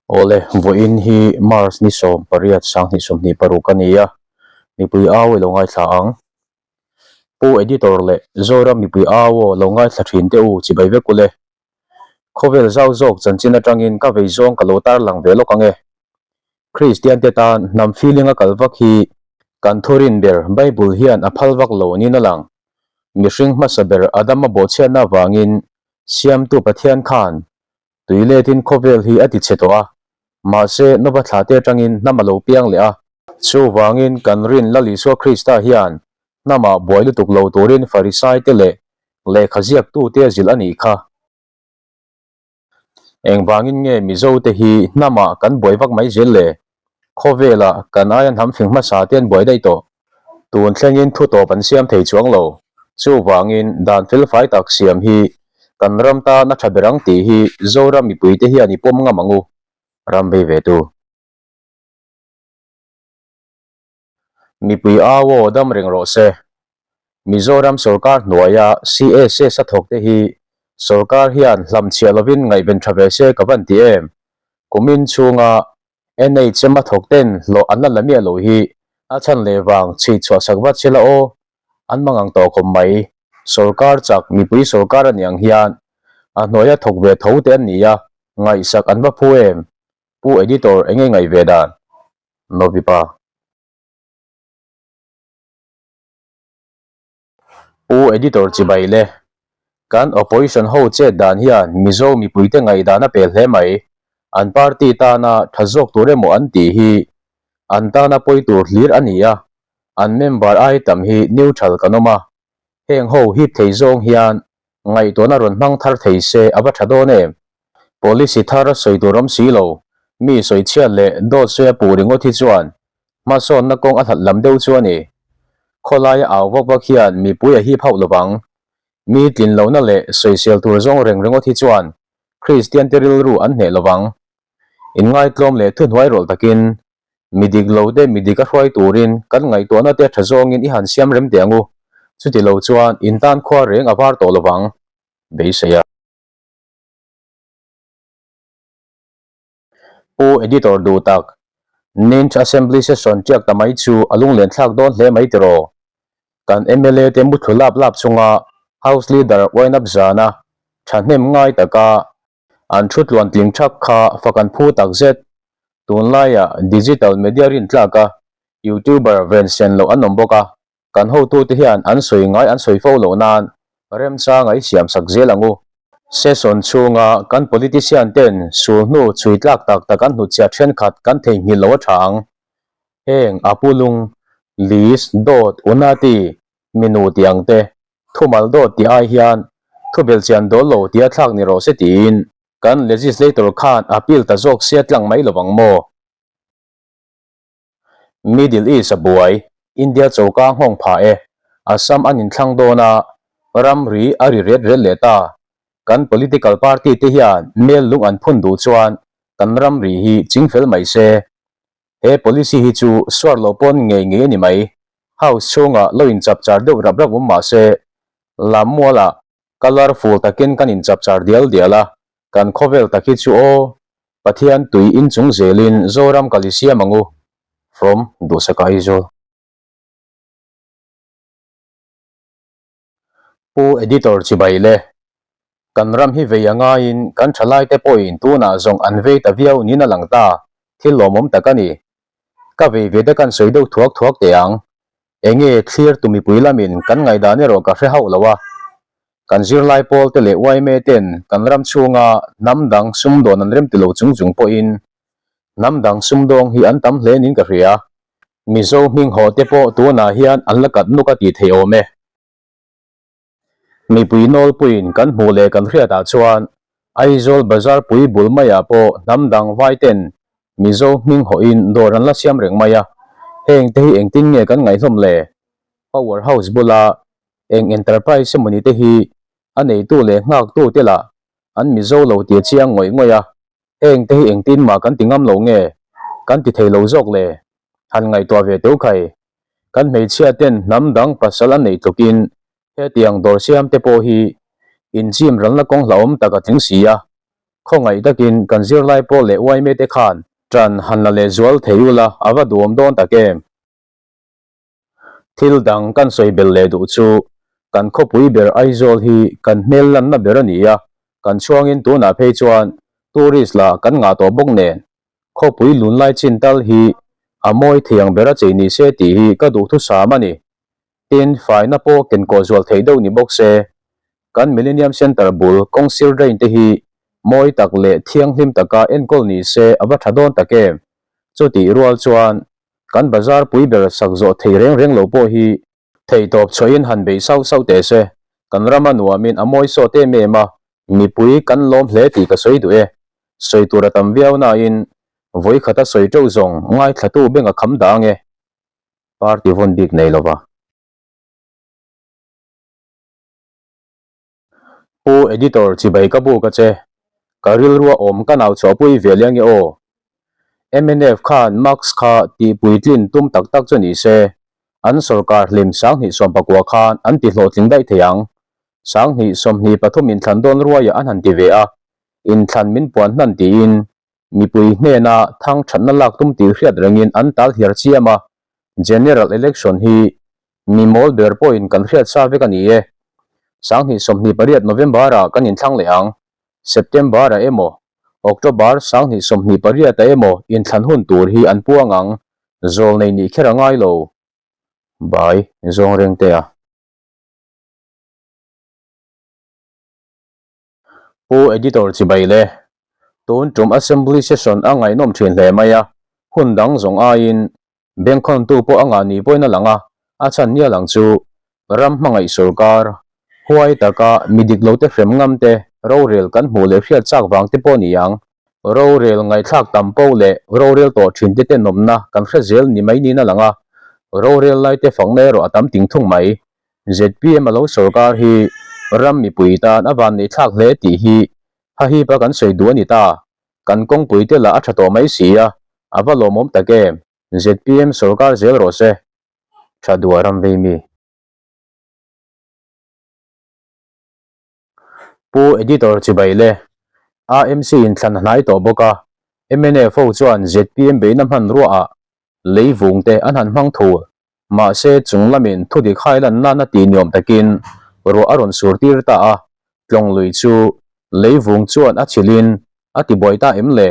Awle, vawiin hi March ni 18 2026 a ni a, mipui au i lo ngaithla ang. Pu Editor leh Zoram mipui au aw lo ngaithla thin teh u chibai vek ule. Khawvel zau zawk chanchin atangin ka vei zawng ka lo tarlang ve lawk ang e. Kristian te tan hnam feeling a kal vak hi kan thurin ber Bible hian a phal vak lo niin a lang. Mihring hmasa ber Adama bawhchhiatna avangin Siamtu Pathian khan tui letin khawvel hi a ti chhe tawh a, mahse Nova thla te atangin hnam a lo piang leh a. Chuvangin kan rin Lal Isua Krista hian hnamah buai lutuk lo turin Farisai te leh lehkha ziaktute a zilh a nih kha. Engvangin nge Mizo te hi hnamah kan buai vak mai zel le? Khawvelah kan aia hnam fing hmasa te an buai daih tawh. Tun thlengin thu tawp an siam thei chuang lo. Chuvangin dan felfai tak siam hi kan ram tan a tha ber ang tih hi Zoram mipuite hian i pawm ngam ang u. Ram vei ve tu. Mipui au aw dam reng rawh se. Mizoram sorkar hnuaia CSS a thawk te hi sorkar hian hlamchhiah lovin ngaihven tha ve se ka van ti em. Kumin chhunga NHM a thawk ten hlawh an la la miah lo hi a chhan leh vang chhit chhuah sak vat sela aw. An mangang tawh khawp mai. Sorkar chak mipui sorkar a nih ang hian a hnuaia thawk ve tho te an ni a, ngaihsak an va phu em. Pu Editor enge ngaih ve dan? Novipa. Pu Editor chibai le. Kan opposition ho chet dan hian Mizo mipuite ngaihdan a pel hle mai. An party tana tha zawk tur emaw an tih hi an tana pawi tur hlir a ni a, an member ai tam hi neutral kan awm a. Heng ho hip thei zawng hian ngaihtuahna rawn hmang thar thei se a va tha dawn em? Policy thar sawi tur awm si lo, mi sawichhiat leh dawt sawi a puh ringawt hi chuan hmasawnna kawng a hlat lam deuh chu a ni. Khawlaia au vak vak hian mipui a hip hauh lovang. Mi tlin lohna leh sawisel tur zawng reng ringawt hi chuan Kristian te rilru an hneh lovang. Inngaitlawm leh thuhnuai rawlh takin Mi dik lo te mi dik a hruai turin kan ngaihtuahna te tha zawngin i han siam rem teh ang u. Chuti lo chuan in tan khua reng a var tawh lovang. Beisei a. Pu Editor duh tak, Ninth Assembly Session tiak ta mai chu a lunglen thlak dawn hle mai tiraw? Kan mla te muthlu lap lap chunga House Leader uainap zana thahnem ngai taka An thu tluan tling thak kha fak an phu tak zet. Tunlaiah digital media rin tlak a, YouTuber ven sen loh an awm bawk a, kan hotute hian an sawi ngai an sawi fo loh nan remchanga i siam sak zel ang u. Session chhunga kan politician ten sul hnu chhui tlak tak tak an hnutchhiah thenkhat kan theihnghilh loh a tha ang. Heng a pu lung, lis, dawt, unati, minu tih ang te Thumal dawt tih ai hian thu belchian dawl lo tia thlak ni rawh se tiin kan legislator khan appeal ta zawk sia tlang mai lovang maw? Middle East a buai, India choka nghawng phah e, Assam an inthlang dawn a, ramri a ri ret ret leh ta. Kan political party te hian mel lung an phun duh chuan kan ramri hi chingfel mai se. He policy hi chu suar loh pawn ngei ngei a ni mai. House chhungah lo inchapchar deuh rap rap awm mah se, lammualah colour ful takin kan inchapchar dial dial a, kan khawvel tak hi chu aw, Pathian tui inchung zelin Zoram kal i siam ang u. From Duhsaka Aizawl. Pu Editor chibai le. Kan ram hi vei a ngaiin kan thalaite pawhin tunah zawng an vei ta viau niin a lang ta, thil lawmawm tak a ni. Ka vei ve te kan sawi deuh thuak thuak teh ang. Enge thlir tu mipui lamin kan ngaihdan erawh ka hre hauh lo a. Kan zirlai pawl te leh yma ten kan ram chhunga hnam dang sumdawn an rem ti lo chung chung pawhin hnam dang sumdawng hi an tam hle niin ka hria. Mizo hming haw te pawh tunah hian an la kat nuk a tih theih awm e. Mipui nawlpuiin kan hmuh leh kan hriatah chuan Aizawl bazar pui bul maiah pawh hnam dang vai ten Mizo hming hawhin dawr an la siam reng mai a, heng te hi engtin nge kan ngaihhlawm le? Power House bula eng enterprise emawni te hi a neitu leh nghaktu te lah an Mizo lo tia chiang ngawih ngawih a, Heng te hi engtin mah kan ti ngam lo nge? Kan ti thei lo zawk le? Han ngaihtuah ve teu khai. Kan hmeichhia ten hnam dang pasal an neih tlukin hetiang dawr siam te pawh hi inchim ralna kawng hlauhawm tak a tling si a. Khawngaih takin kan zirlai pawl leh yma te khan ṭan han la lehzual thei ula a va duhawm dawn tak em? Thil dang kan sawi belh leh duh chu kan khawpui ber Aizawl hi kan hmel lanna ber a ni a, kan chhuangin tunah phei chuan tourist lah kan ngah tawh bawk nen khawpui lunlai chin tal hi a mawi thiang ber a chei ni se tih hi ka duhthusam a ni. Tin, faina pawh kenkawh zual theih deuh ni bawk se. Kan Millennium Centre bul kawngsir drain te hi mawi tak leh thianghlim taka enkawl ni se a va tha dawn tak em? Chutih rual chuan kan bazar pui ber sak zawh thei reng reng lo pawh hi Theihtawp chhuahin han beih sauh sauh teh se, kan rama nuamin a mawi sawt em em a, mipui kan lawm hle tih ka sawi duh e. Sawi tur a tam viau nain vawi khata sawi teuh zawng ngaithlatu beng a kham dah ange. Party vawn bik nei lova. Pu Editor chibai ka buk a che, ka rilrua awm ka nau chhuahpui ve leh ange aw. Mnf khan Max kha tihpuitlin tum tak tak chu ni se, an sorkar hlim 2019 khan an ti hlawhtling daih thei ang. 2023 inthlan dawn ruaiah an han ti ve a, inthlan min puan hnan tiin mipui hnena thang thatna lak tum tih hriat rengin an tal hiar chiam a, General Election hi Mi mawl ber pawhin kan hriat sa vek a ni e. 2028 November-ah kan inthlang leh ang. September-ah emaw, October 2028-ah emaw inthlan hun tur hi an puang ang. Zawl nei nih kher a ngai lo. Bai, zawng reng teh a. Pu Editor chibai le. Tun tum Assembly Session a ngaihnawm thin hle mai a, hun dang zawng aiin Bengkhawntu pawh a ngah ni pawhin a lang a, a chhan nia lang chu ram hmangaih sorkar, huai taka mi dik lote hrem ngam te rorel kan hmuh leh hriat chak vang te pawh ni ang. Rorel ngaihthlak tam poh leh rorel tawh thin te tenawmna kan hre zel ni mai niin a lang a, rorel lai te fakna erawh a tam ting thung mai. Zpm a lo sorkar hi ram mipui tan a vanneihthlak hle tih hi hahipa kan sawi duh a ni ta. Kan kawngpui te lah a tha tawh mai si a, a va lawmawm tak em? Zpm sorkar zel rawh se. Tha duh a ram vei mi. Pu Editor chibai le. AMC in thlan a hnai tawh bawk a, mnf ho chuan zpm beihna hmanrua ah lei vung te an han hmang thul. Mahse chung lamin thudik hai lan nana tih niawm takin ruah a rawn sur tir ta a, tlawng lui chu lei vung chuan a chhilhin a ti buai ta em le?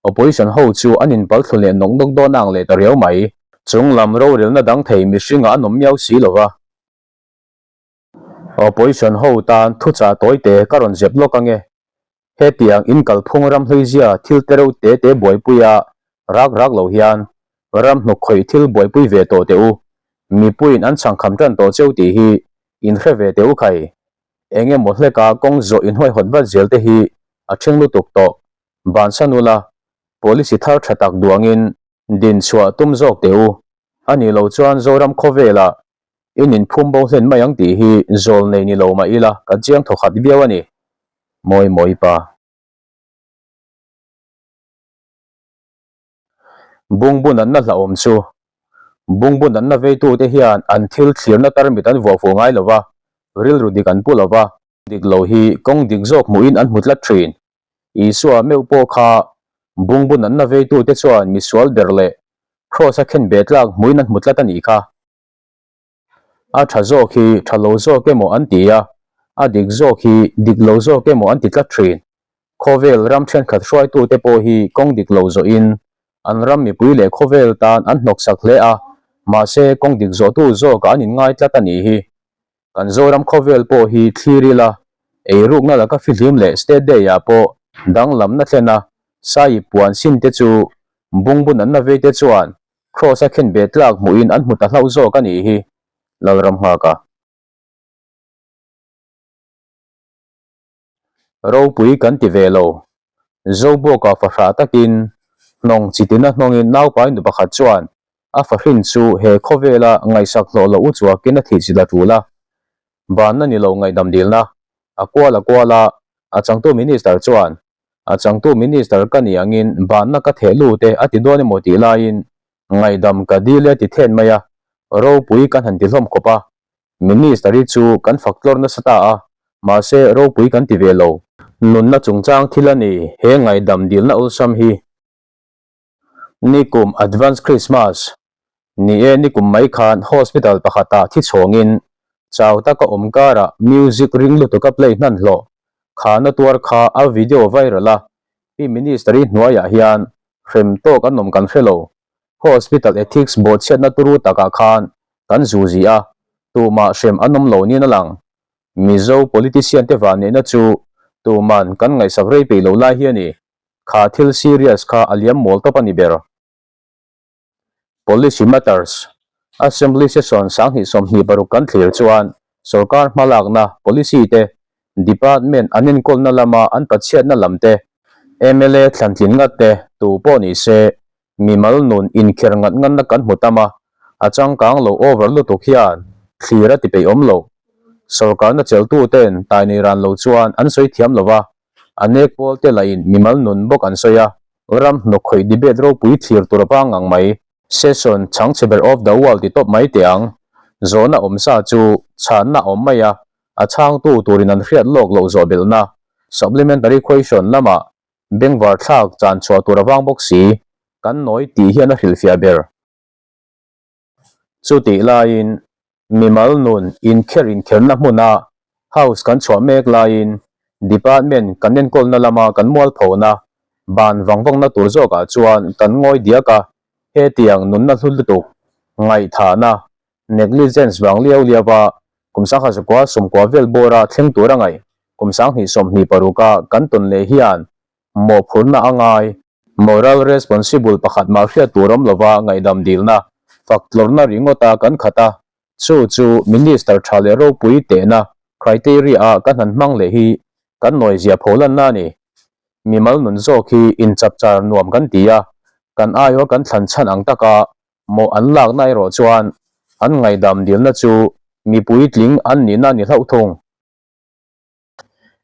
Opposition ho chu an inpal thlu leh nawk nawk dawn ang leh ta riau mai. Chung lam rorelna dang thei mihringah an awm miau si lo va. Opposition ho tan thuchah tawi te ka rawn zep lawk ange. Hetiang in kalphung ram hluizia thil te reuh te te buaipui a rak rak lo hian ram hnuk khawih thil buaipui ve tawh teh u. Mipuiin an chhangkham tan tawh cheu tih hi in hre ve teh u khai. Eng emaw hleka kawng zawh in huaihawt vat zel te hi a ṭhing lutuk tawh. Bansan ula, policy thar ṭha tak duangin din chhuah tum zawk teh u. A nih loh chuan Zoram khawvelah In inphum bo hlen mai ang tih hi zawl nei ni lo mah ila ka chiang thaw khat viau a ni. Mawi mawi pa. Bungbu natna hlauhawm chu. Bungbu natna veitute hian an thil thlirna tarmit an vuah fuh ngai lo va, rilru dik an pu lo va. Dik lo hi kawng dik zawk hmuhin an hmu tlat thin. Isua meuh pawh kha bungbu natna veitute chuan misual ber leh Kraws a khenbeh tlak hmuhin an hmu tlat a nih kha. A tha zawk hi tha lo zawk emaw an ti a, a dik zawk hi dik lo zawk emaw an ti tlat thin. Khawvel ram thenkhat hruaitute pawh hi kawng dik lo zawhin an ram mipui leh khawvel tan an hnawksak hle a, mahse kawng dik zawhtu zawkah an inngai tlat a nih hi. Kan Zoram khawvel pawh hi thlir ila, eirukna laka fihlim leh State Day-ah pawh danglamna thlen a, Sai puan sin te chu bungbu natna vei te chuan Kraws a khen ve tlak hmuhin an hmu ta hlauh zawk a nih hi, Lalramnghaka. Ropui kan ti ve lo. Zobawka fahrah takin hnawng chitina hnawngin naupai nu pakhat chuan a fahrin chu he khawvela ngaihsak hlawh loh u chuakin a thih chilh a tul a. Banna ni lo ngaihdam dilna a kual a kual a, a changtu minister chuan A changtu minister ka ni angin banna ka theh lut e a ti dawn emaw tih laiin ngaihdam ka dil e a ti then mai a, ropui kan han ti hlawm khawp a. Minister hi chu kan fak tlawr nasa ta a, mahse ropui kan ti ve lo. Nunna chungchang thil a ni he ngaihdam dilna awlsam hi. Nikum Advance Christmas ni e nikum mai khan hospital pakhatah thi chhawngin chau taka awm karah music ring lutuk a play hnan hlawh khana tuar kha a video viral a, Pi Minister-i hnuaiah hian hrem tawk an awm kan hre lo. Hospital ethics bawhchhiatna turu takah khan kan zuzi a, tumah hrem an awm lo niin a lang. Mizo politician te vanneihna chu tuman kan ngaihsak rei peih lo lai hi a ni. Kha thil serious kha a liam mawl tawp a ni ber. Policy Matters, Assembly Session 2026 kan thlir chuan sorkar hmalakna policy te, department an enkawlna lama an pachhiatna lam te, mla thlantlin ngat te tu pawh ni se mimal nun inkher ngat ngatna kan hmu tam a, a changkang lo over lutuk hian thlir a ti peih awm lo. Sorkarna cheltu ten tai nei ran lo chuan an sawi thiam lo va, A nek pawl te lahin mimal nun bawk an sawi a, ram hnawk khawih debate ropui thlir tur a pangang mai. Session chhangchhe ber of the world ti tawp mai teh ang. Zawhna awm sa chu chhanna a awm mai a, a chhangtu turin an hriat lawk loh zawh belhna, supplementary question, lamah bengvar thlak chan chhuah tur a vang bawk si, kan nawi tih hian a hrilhfiah ber. Chutih laiin mimal nun inkher inkherna hmuna House kan chhuah mek laiin Department kan enkawlna lama kan mualphona ban vang vangna tur zawkah chuan kan ngawi diak a, hetiang nunna hlu lutuk ngaihthahna, negligence, vang liau liau a kum 19 90 vel bawra thleng tur a ngaih kum 2026 a kan tawn leh hian mawhphurhna a ngai. Moral responsible pakhat mah hriat tur awm lova ngaihdam dilna, fak tlawrna ringawta kan khat a, chu chu Minister tha leh ropui tehna criteria a kan han hmang leh hi kan nawizia pholanna a ni. Mimal nun zawk hi inchapchar nuam kan ti a, kan aiaw kan thlan chhan ang taka mawh an lakna erawh chuan an ngaihdam dilna chu mipuitling an nihna a ni hlauh thung.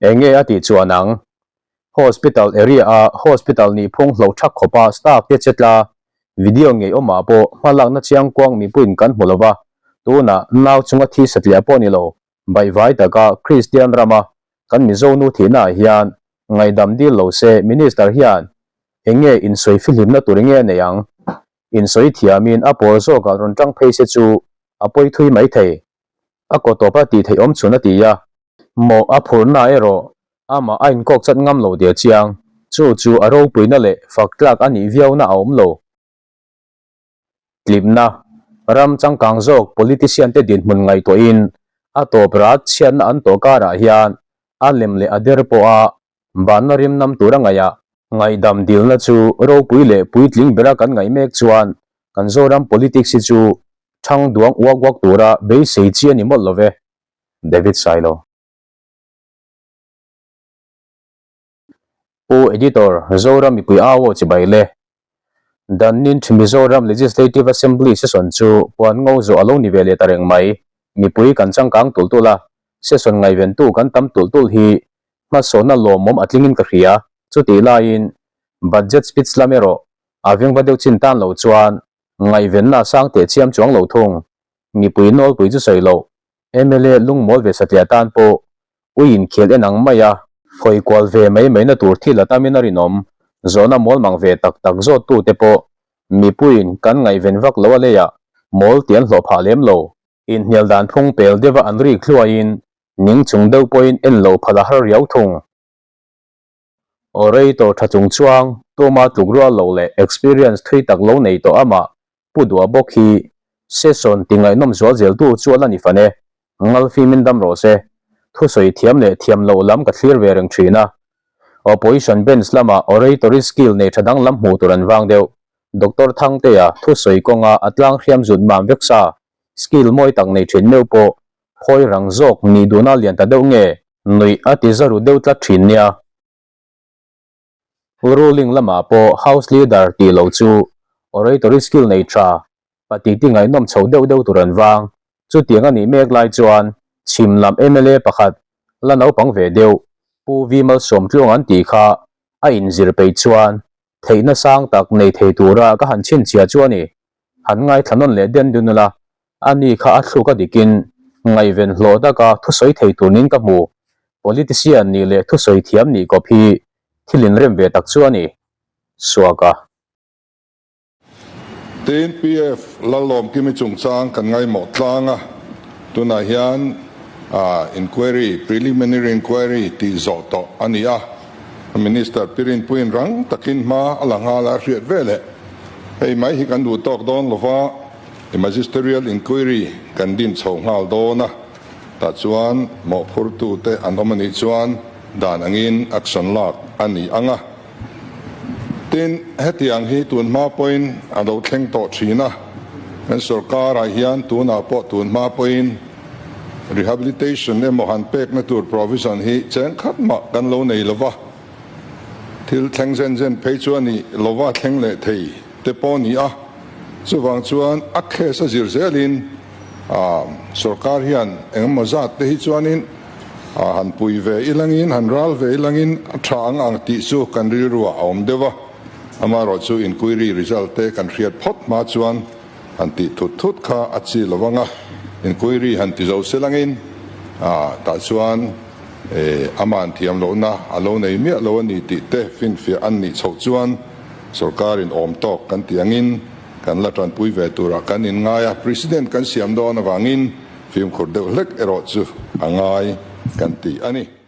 Eng nge a tih chuan ang? Hospital area a hospital nih phung hlo thak khawpa staff te che tla video ngei awmah pawh hmalakna chiangkuang mipuiin kan hmu lova, tunah nau chunga thi satliah pawh ni lo, baihvai taka Kristian rama kan Mizo nu thihna ah hian ngaihdam dil lo se Minister hian eng nge insawi fihlimna tur nge a nei ang? Insawi thiamin a pawl zawkah rawn tang phei se chu a pawi thui maithei. A kaw tawp a tih theih awm chhun a ti a. Mawh a phurhna erawh amah a inkawk chat ngam lo dia chiang. Chu chu a ropuina leh fak tlak a nih viauna a awm lo. Tlipna, ram changkang zawk politician te dinhmun ngaihtuahin a tawp rat chhiatna an tawh karah hian a lem leh a der pawha banna rim nam tur a ngaih a. Ngaihdam dilna chu ropui leh puitling bera kan ngaih mek chuan kan Zoram politics hi chu thang duang uak uak tura beisei chi a ni mawlh lo ve. David Sailo. Pu Editor, Zoram mipui au aw chibai le. Dannin thi Mizoram Legislative Assembly session chu puan ngo zawh a lo ni ve leh ta reng mai. Mipui kan changkang tulh tulh a, session ngaihventu kan tam tulh tulh hi hmasawnna lawmawm a tlingin ka hria. Chutih laiin budget speech lam erawh a vengva deuh chin tan lo chuan ngaihvenna a sang teh chiam chuang lo thung. Mipui nawlpui chu sawi loh, mla lungmawl ve satliah tan pawh ui inkhel en ang mai a, hawi kual ve mai mai na tur thil a tamin a rinawm. Zawhna mawl mang ve tak tak zawttute pawh mipuiin kan ngaihven vak lo a leiah mawl tih an hlawh phah lem lo. Inhnial dan phung pel deuha an rik hluaiin ning chung deuh pawhin en lo phal a har riau thung. Orator tha chung chuang tuma tluk rual lo leh experience thui tak lo nei tawh amah Pu Dua bawk hi session ti ngaihnawm zual zeltu chu a la ni fan e. Ngalfim in dam rawh se. Thusawi thiam leh thiam loh lam ka thlir ve reng thin a. Opposition bench lama oratory skill nei tha danglam hmuh tur an vang deuh. Doctor Thangtea thusawi kawnga a tlang hriam zut mam vek sa skill mawi tak nei thin meuh pawh phawi rang zawk nih duhna lian ta deuh nge nuih a ti za ru deuh tlat thin nia. Ruling lamah pawh House Leader tih loh chu oratory skill nei tha, patiti ngaihnawm chho deuh deuh tur an vang. Chutiang a nih mek lai chuan chhim lam mla pakhat la naupang ve deuh Pu V Malsawmtluang an tih kha a inzir peih chuan theihna sang tak nei thei tura ka han chhinchhiah chu a ni. Han ngaithla nawn leh den dun ula, ani kha a thluk a dikin ngaihven hlawh taka thusawi thei tur niin ka hmu. Politician nih leh thusawi thiam nih kawp hi thil inrem ve tak chu a ni. Suaka. Tin, PF Lallawmkimi chungchang kan ngaimawh tlang a, tunah hian inquiry, preliminary inquiry tih zawh tawh a ni a, Minister Pirinpuiin rang takin hma a la nghal a hriat veleh hei mai hi kan duh tawk dawn lova magisterial inquiry kan din chho nghal dawn a, tah chuan mawhphurtute an awm a nih chuan dan angin action lak a ni ang a. Tin, hetiang hi tun hma pawhin a lo thleng tawh thin a, kan sorkarah hian tunah pawh tun hma pawhin rehabilitation emaw han pekna tur provision hi cheng khat mah kan lo nei lova, thil thleng zen zen phei chu a ni lova thleng leh thei te pawh a ni a, chuvang chuan a case a zir zelin sorkar hian engemaw zat te hi chuanin A han pui ve ilangin, han ral ve ilangin a tha ang ang tih chu kan rilruah a awm deuh a. Amaherawh chu inquiry result te kan hriat phawt hma chuan han tih thut thut kha a chi lo ang a. Inquiry han ti zo selangin tah chuan aman thiam lohna a lo nei miah lo a ni tih te finfiah an nih chhoh chuan sorkarin awm tawk kan tih angin kan la tanpui ve turah kan inngai a. President kan siam dawn avangin Fimkhur deuh hlek erawh chu a ngai kan ti a ni.